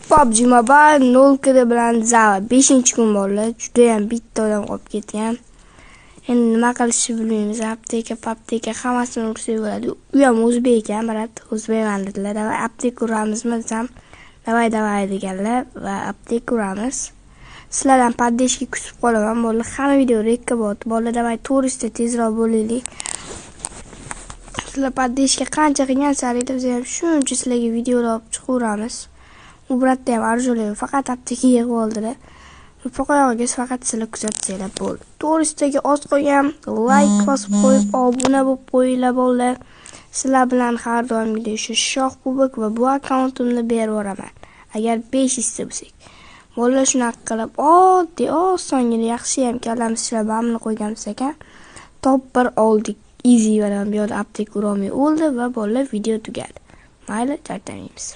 PUBG Mobile 0 KD bilan Zava 5-kun bolalar, judayam bitta odam qolib ketgan. Endi nima qilishni bilmaymiz. Apteka, apteka hammasini ursak bo'ladi. U ham o'zbek ekan, брат. O'zbekman dedilar. Давай apteka uramizmi desam, давай, давай deganlar va apteka uramiz. Sizlardan поддержка kutib qolaman. Bolalar, hamma video рекка bo'lyapti. Bolalar, давай 400 ta tezroq bo'laylik. Sizlar поддержка qancha qilgan sari biz ham shuncha sizlarga videolar olib chiqaveramiz. U брат da ham оружие faqat apteka yig'ib oldilar. Pokoyog'iga faqat sizlar kuzatsanglar bo'ldi. 400 taga oz qolgan, layk bosib qo'yib, obuna bo'lib qo'yinglar, bolalar. Sizlar bilan har doimgidek shu Shoh Kubok va bu akkauntimni berib yuboraman. Agar 500 ta bo'lsak. Bolalar, shunaqa qilib oddiy, osongina, yaxshi ham kallamiz ishlab bamini qo'yganmiz ekan. Top 1 oldik. Easy bilan bu yoqda apteka urolmay o'ldi va bolalar, video tugadi. Mayli, charchamaymiz.